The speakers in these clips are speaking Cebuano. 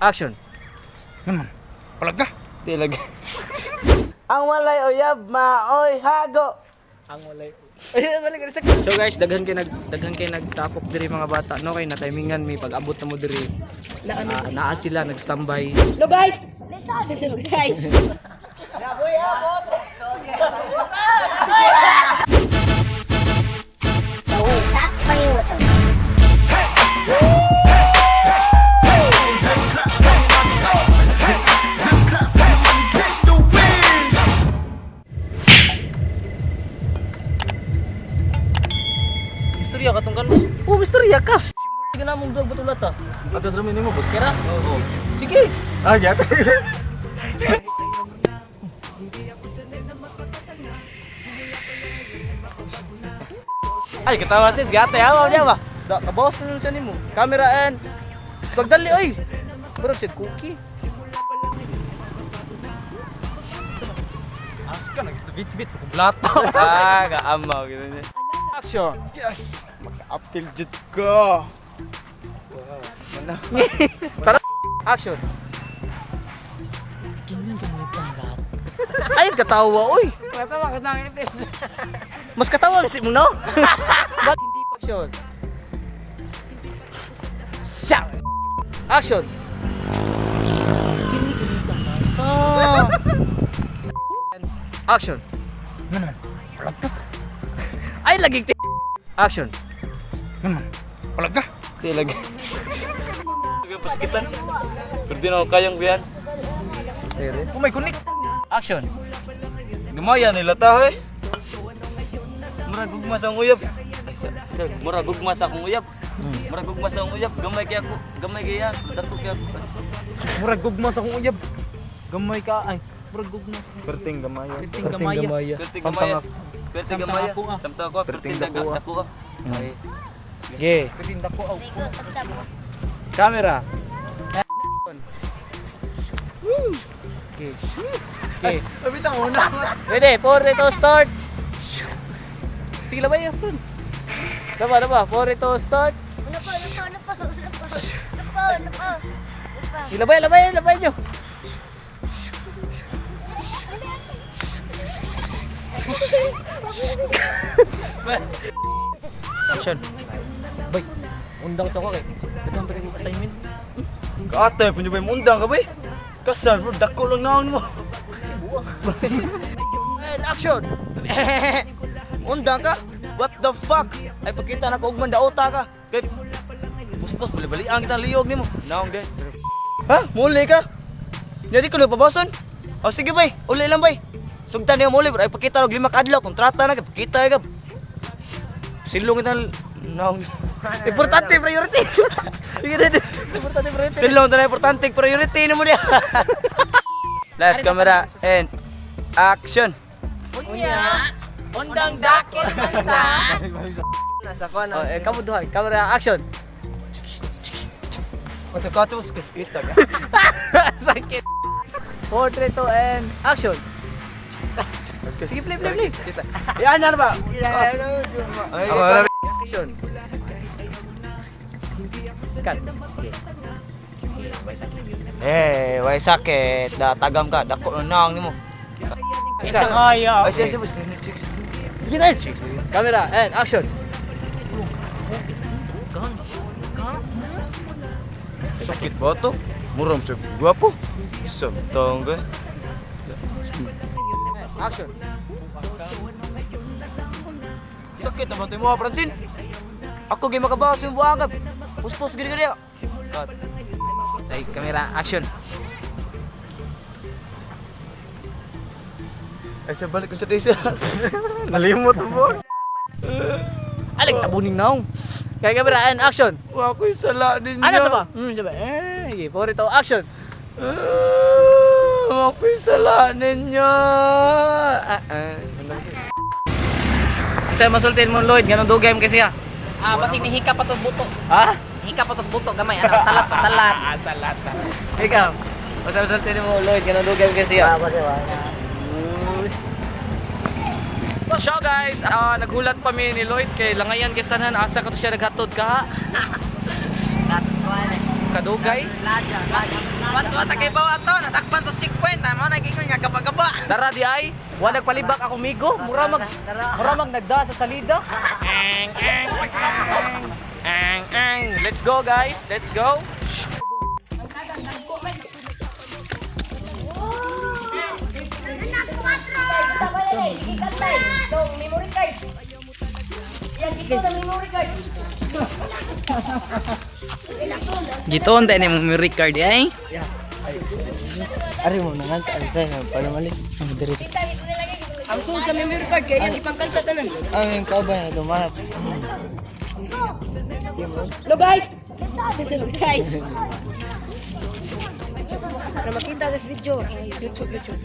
Action. Naman. Palag ka. Di lagi. Ang walay uyab, maoy hago. Ang walay. Ay, balik sa. So guys, daghan kay nagtapok diri mga bata, no, kay na timingan mi pag-abot na mo diri. Naa sila nag-standby. Hello guys! Hello guys! Sa pangiwatong. Misterya ka tong kanus. Oh, misterya ka. Sige na mong dog batulata. Ato drumi nimo boss kira. Oo. Sige. Ah, gyat. Ay, katawa sis, gate ha, niya ba? Da, kabawas na nun siya nimo. Camera and pagdali oy. Murag siya cookie. As ka nagbit-bit blata. Ah, kaamaw gitu niya. Action. Yes! Maka-appeal jud ko. Action. Ay, katawa oy. Katawa ka nang ipin. Mas katawa kasi mo no. Ba't hindi pa action? Siya. Action. Ah. Action. Naman. Palag ka. Ay, lagi Action. Naman. Palag ka. Di lagi. Pasakitan. Pero di na ako kayang biyan. Oh my kunik. Action. Gamaya nila ta, hoy. Murag gugma sa akong uyab. Ay, murag gugma sa akong uyab. Murag gugma sa akong uyab. Gamay kay ako. Gamay kay yan. Dako kay ako. Murag gugma sa akong uyab. Gamay ka ay. Murag gugma sa akong Perting gamaya. Perting gamaya. Perting gamaya. Perting gamaya. Samtang ako. Perting dako. Dako. Ay. Okay. Perting dako aw. Rigo, sabta mo. Camera. Okay. Okay. Abita mo na. Ready, 4, 3, 2, start. Sige, labay yun. Laba, laba. 4, 3, 2, start. Ano pa, ano pa, ano pa, ano pa. Ano pa, ano pa. Ano pa. Sige, labay, labay, labay nyo. Action. Bay, undang sa ko kay. Daghan pa kayong assignment. Kaatay, punya ba yung undang ka ba eh? Kasal bro, dako lang naon mo. And action. Undang ka? What the fuck? Ay pagkita na ko ugman daota ka. Kay Puspos, bali-balian kita liyog nimo. Naong de. Ha? Muli ka? Hindi ko napabason. O sige bay, uli lang bay. Sugtan niyo muli bro. Ay pagkita og 5 ka adlaw, kontrata na ka, pagkita ka. Silong kita naong. Importante priority. Sige, dede. Importante priority. Silong ta na importante priority nimo niya. Let's camera and action. Unya, undang dakil basta. Nasa ko Oh, eh, kamu duha. Camera action. Masa ka to kita ka. Sakit. 4, 3, 2, and action. Sige, play, play, play. Kita. Yan na ba? Ay, Action. Cut. Okay. Okay, bye, sakit. Eh, way sakit. Da tagam ka, dako na naong nimo. Isa kaya. Ay, sige, sige, sige. Sige na, camera and action. Sakit ba to? Muram sa gwapo. Sabtong ka. Action. Sakit na ba ito mo, Francine? Ako gay makabawas yung buwagab. Puspos gini gini. Cut. Ay, camera action. Ay, sa balik ko sa isa. Nalimot mo. Alig tabuning naong. Kaya camera and action. Wa ko'y sala ninyo. Ano sa ba? Sa ba? Eh, sige, 4, 2, action. Ah, Wa ko'y sala ninyo. Ah, ah. Sa masultin mo Lloyd, ganun dugay mo kasi ah. Ah, basig nihika pa to buto. Ha? Hika pa to buto gamay ana salat pa salat. Ah, salat. Ikaw. Basta masultin mo Lloyd, ganun dugay mo kasi ah. So guys, naghulat pa mi ni Lloyd kay langayan kay tanan asa ka to siya naghatod ka. kadugay. Wat kay bawa to, natakpan to checkpoint. Tama na gingon nga gaba-gaba. Tara di ay, wa nagpalibak ako migo, mura mag nagda sa salida. Ang ang ang ang ang. Let's go guys, let's go. Dong, memory card. Yan, ito na memory card. Gitoon tayo ni memory card ay. Ari mo nangan ka tayo para mali. Ang sulod sa memory card, kaya yung ipangkanta tanan. Ang yung kaubay na dumanap. Hello guys! Hello guys! Para makita sa video, YouTube, YouTube.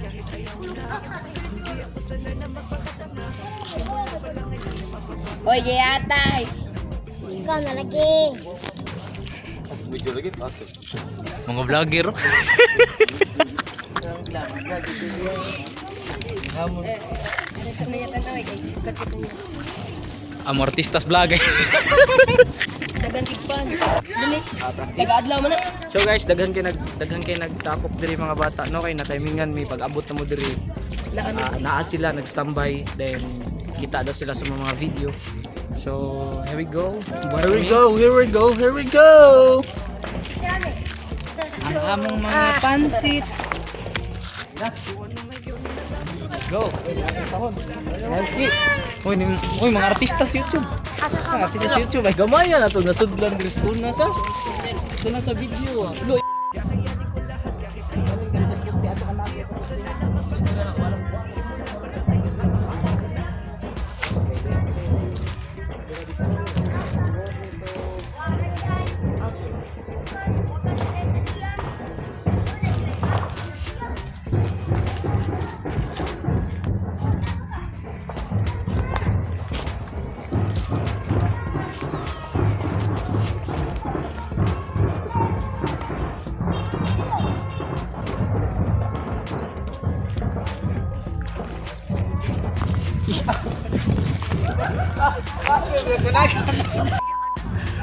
Oye, atay! Ikaw na lagi. Mga vlogger. Amo artistas vlog. Dagantigpan. Dali. Taga-adlaw man na. So guys, daghan kay nagtapok diri mga bata no kay natimingan mi pag-abot na mo diri. Naa sila nag-standby then kita daw sila sa mga video. So, here we go. Here we go, here we go, here we go. Ang among mga pansit. Go. Uy, uy, mga artista sa YouTube. Mga artista sa YouTube ay. Gamay na to nasudlan diri sa Una sa Ito na sa video ah.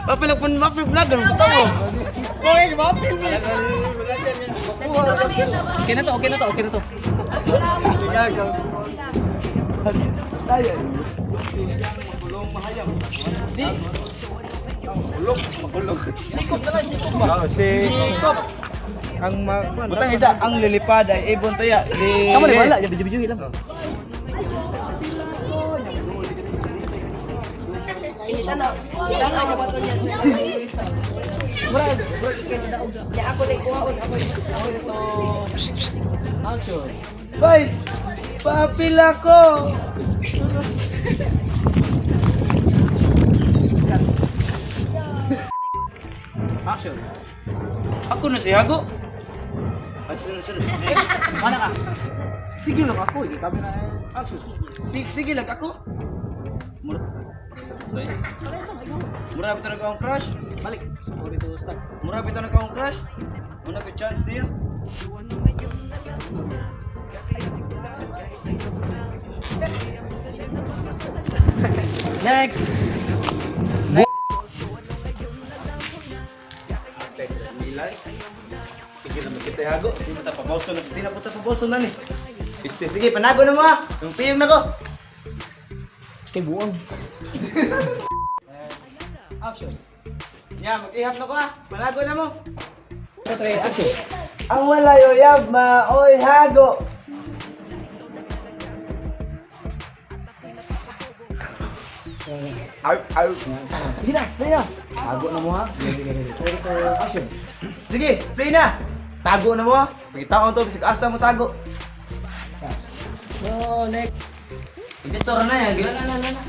Mapil ang mapil vlog ganun ba mo? Okay, mapil mo. Okay na to, okay na to, okay na to. Sikop. Ang ma Butang isa ang lilipad ay ibon taya si Kamu ni wala, video-video lang. Bay! Paapil ako! Action. Ako na si Hago. Mana ka? Sige lang ako, hindi kami na action. Sige lang ako. Mura. Mura bitaw na akong crush. Balik. Ako dito start. Mura bitaw na akong crush. Muna ko chance niya. Next. Nilay. Sige na kita Hago. Di mo ta paboso na. Di na po ta paboso na ni. Este, sige, panago na mo ah. Yung piyong na ko. Kay buang. Action. Ya, mag-ihap na ko ah. Panago na mo. Three, action. Ang walay uyab, maoy hago. Au, au. Sige na, sige na. Tago na mo ha. Action. Sige, play na. Tago na mo ah. Pagkitaon to, bisag asa mo tago. No, next. Editor na yan. Na, na, na, na.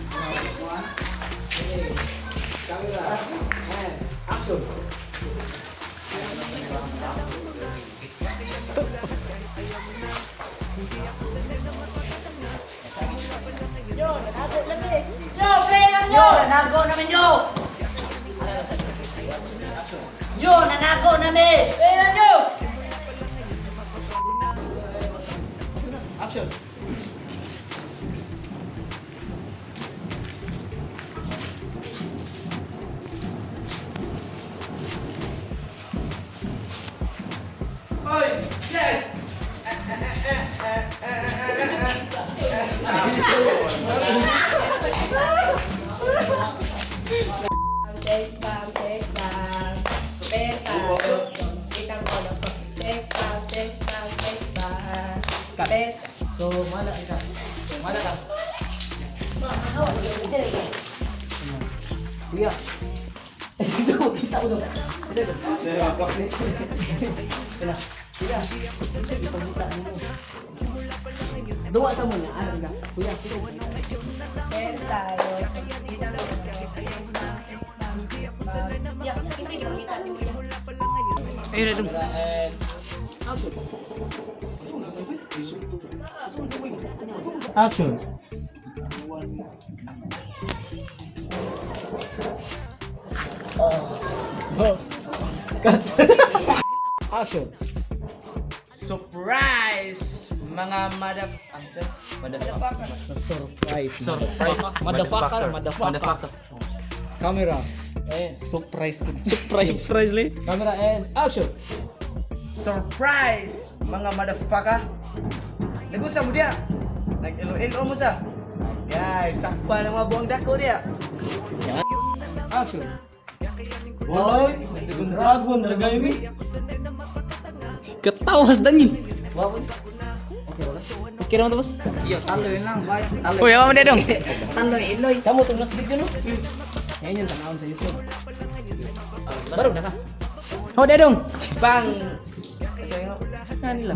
Action. Yo, nanago namin yo. Yo, nanago namin. Action. Sex bomb, sex bomb. Peta, kitang ulo ko. Sex bomb, sex bomb, sex bomb. Cut. Peta. So, mana ka. Mana ka. Kuya. Kita ko doon. Ito, ito. Ito. Kuya, ipagita mo. Duwa sa mo niya. Ano ka? Kuya, sige. Peta, kitang ulo ko. Sex bomb, sex bomb, sex bomb. Ya, kinsa gipangita ni kuya? Ayun na dong. Action. Cut. Action. Surprise! Mga madaf... Motherfucker. Surprise. Surprise. Motherfucker. Motherfucker. Motherfucker. Camera. And surprise. Surprise. Surprise li. Camera and action. Surprise! Mga motherfucker! Nagunsa mo diya? Nag-ilo-ilo mo sa? Guys, sakpa ng mga buong dako diya. Action. Boy, dragon, dragon mi. Katawas Daniel. Wow. Okay naman tapos. Iyo, taloy lang, bay. Taloy. Uy, awa mo dong. Taloy, iloy. Kamu itong last video, no? Yan yung tanawon sa YouTube. Barog na ka. Ho dong. Bang.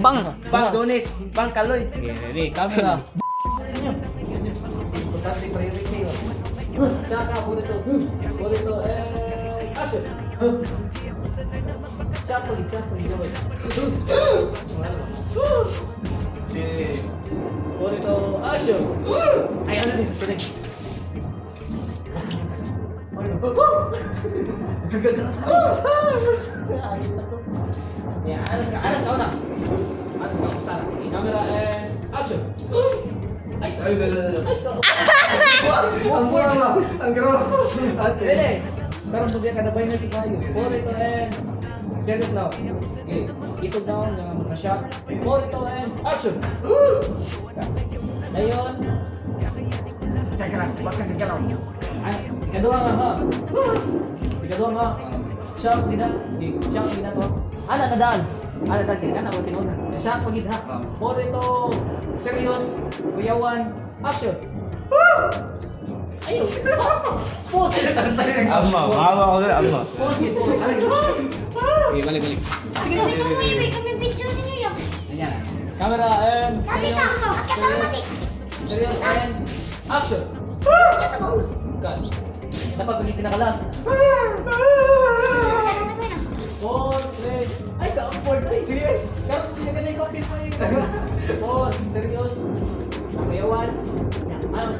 Bang! Bang Donis, Bang Kaloy. Okay, ready. Camera. Importante priority. Oh. Tsaka, puro ito. Puro ito. Eh, action! Tsaka, tsaka, Puro ito, action! Ay, ano din, tuloy. Yeah, alas ka, alas ka, una. Alas ka, usara. Okay, camera and action! Ay! Ay, ay, Ang mura ang grabe. Ate. Pwede! Pero pag ka nabay na si Kayo. Four ito and serious now. Okay. Isog down na mga shot. Four ito and action! Dayon. Teka lang, baka kagalaw. Ay, ikaduha nga ha. Ikaduha nga. Shot gina. Shot gina to. Ana nadaan. Ana ta kina na tinuod. Shot pagid ha. Four ito serious. Kuyawan. Action! Ayo. Pose. Amma, amma ako dali, amma. Pose. Pose. Okay, balik balik. Kami ko kuya, may kami picture ninyo ya. Ayan. Camera and Sabi ka, akyat ako mati. serious and action. Cut. Dapat ulit pinakalas. Four, three. Ay, ka-awkward. Ay, karon pinaka na ikaw pa eh. Four, serious. Kuyawan. Yan, ano?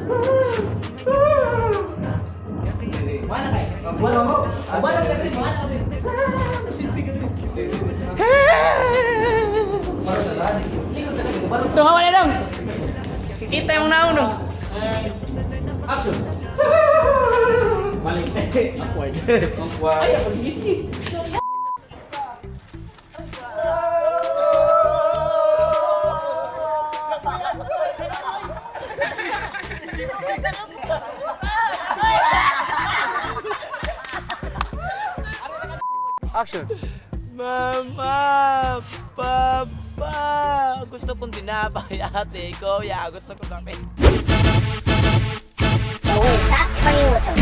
Wala kay. Wala. Wala ka rin, wala ka rin. Silpi ka rin. Likod ka na, baro. Dong, awa dong. Kita yung naong dong. And action. Balik. Awkward. Awkward. Ay, ako busy. Action. Mama, Papa, gusto kong tinapay, ate, kuya, gusto kong kape. Sa pangiwatong.